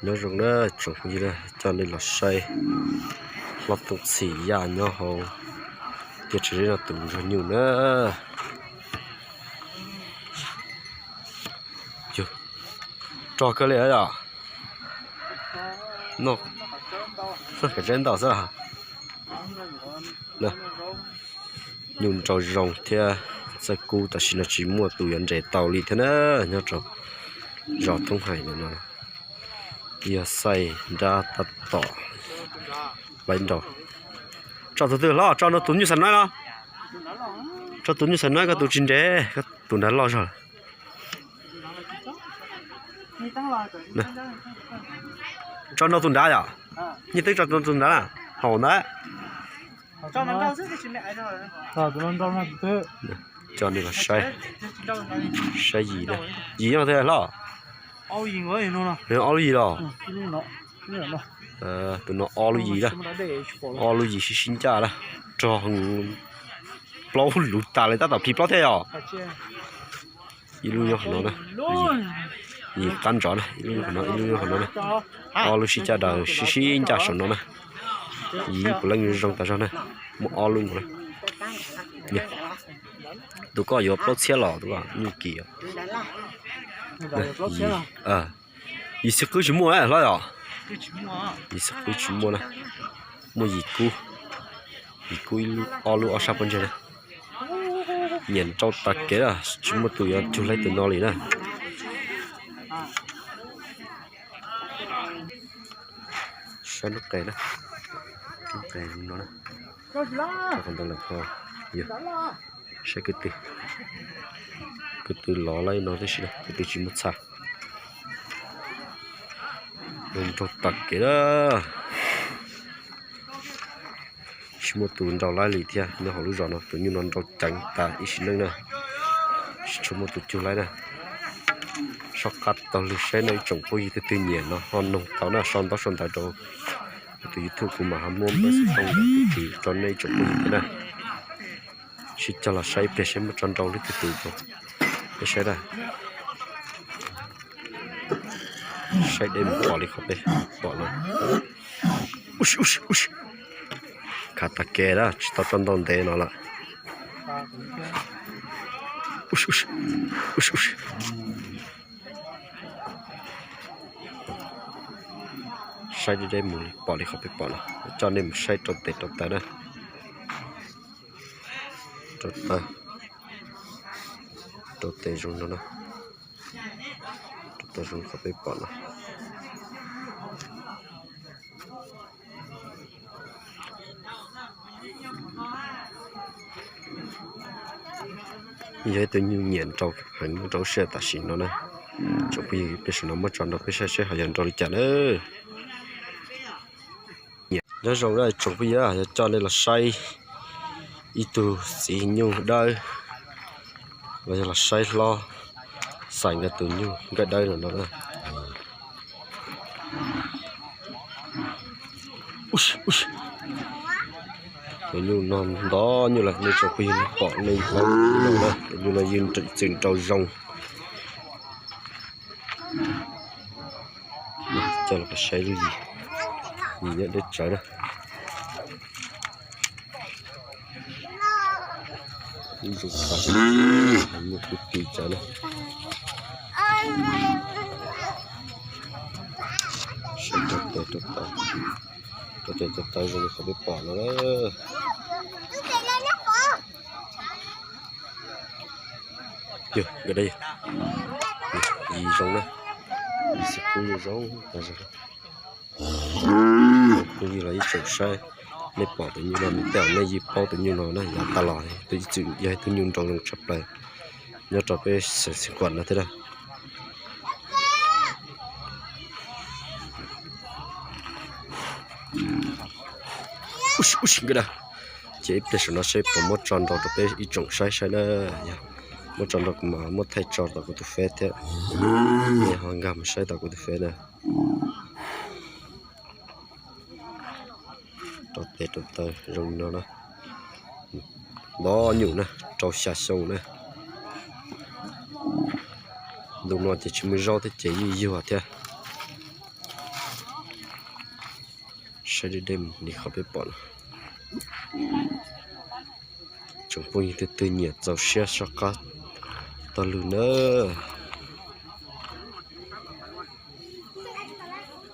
Nyob zoo na tsoom phooj ywg, coj nej los saib hlob Tooj Txhim Yaj nyob hauv tiaj tsev zeb no tus ntsuag nyuj na. Rog kawg li yom. Noj qhov tseeb ntau xwb. Nyuj nraug zoo thiab txawj kub, tam sim no tsis muaj tus yuav nres tau li thiab na. Nyob rau zos Thoob Hais ntawm no yog xaij nrab tab tom laib nraug. Tso tus twg hlob? Tso no tus nyuj xav naib los? Tso tus nyuj xav naib, koj tus tsis nres, koj tus nrad loj zog. Tso no tus nrad yom? Nyiaj Teb, tso no tus nrad na, haum ntawd. Coj nej los saib, saib yim na. Yim nyob twg hlob? Ob lub yim los? Tus no ob lub yim na. Ob lub yim sib sib ncaj na. Rog plaub lug tas li, tab tom plhis plaub thiab yom. Ib lub nyob qhov no na, yim qab ntsov na, ib lub nyob qhov no, ib lub nyob qhov no na. Ob lub sib caj daws sib sib ncaj saum no na. Yim puav leej zoo tas zog na, muaj ob lub nkaus na. Tus koj yuav plaub txhiab los tus koj nyuj kim. Yim xwb qwb tsis muaj hlob yom? Yim xwb qwb tsis muaj na, muaj yim kub. Yim kub ob lub ob sab pob ntseg na. Nyiam nrau tas kev na, tsis muaj tus yuav cug laib tus no li na. Saib lub qe na, lub qe no na, qhov ntawd lawm ho yog saib ko tw, ko tw lov laib no tib si, ko tw tsis muaj txha. Nrau tas kev na. Tsis muaj tus nrau laib li thiab, nyob hauv lub zos no tus nyuj no nrau ceev tas ib sim neej na. Tsis tshua muaj tus cug laib na. Soj qab taug lw saib nej ib tsoom phooj ywg, twg twg nyiam no ho noog tau na, sau ntaub sau ntawv rau tus YouTube kuv mam ho muab npawb xov tooj ntawm tus twg rau nej ib tsoom phooj ywg thiab na. Sib cog los saib ib pliag saib muab tso nrau lub twg tus rau peb saib na. Saib deb mus pom li qhov peb pom no. Khav tag kev na, tsis tau tso ntau ntev no lawm. Saib deb deb mus li pom li qhov peb pom no, coj nej mus saib rau tes rau taw na. Rau taw, rau tes zoo no na. Rau taw zoo qhov peb pom no. Yog ib tug nyuj nyiam nrau heev nyob rau lub sij hawm tam sim no na. Tsoom phooj ywg, peb sawv daws muab tso nrau peb saib saib ho yog nrau li cas na. Nyob zoo na tsoom phooj ywg, yog coj nej los saib ib tug txiv nyuj dawb, los yog los saib hlob Xais nkawd tus nyuj nkaij dawb no no na. Tus nyuj no ntov nyuj lawm, nej tsoom phooj ywg pom nej hlob no na, tus nyuj no yeej txwm nrau zoo. Coj los saib lub yim, yim nyob deb tsawv na. Ib zoo tas, nyuj kuj ti tsawv na. Saib rau tes rau taw, rau tes rau taw zoo li qhov peb pom no na. Yog nkawd, yim zoo na, yim xwb kub zoo tas zog. Phooj ywg los ib tsoom saib, nej pom tus nyuj no, nej tej zaum nej yeej paub tus nyuj no na, yav tas los tus txwm yog ib tug nyuj nrau zoo tshaj plaws nyob rau peb xeev Xiav Khuam no thiab na. Ces ib pliag saum no saib puas muab tso nrau rau peb ib tsoom saib saib na. Yog muab tso nrau kuv mam muab thaij tso tom kuv tus Face thiab, nej ho nkag mus saib tom kuv tus Face na. Rau tes rau taw zoo no na. Ntov nyuj na, rau xya xyoo na. Ntu no ces tsis muaj zaub thiab ces yuag yuag thiab. saib deb deb mus li qhov peb pom no. Tsoom phooj ywg twg twg nyiam txaus siab soj qab tau lug nawb.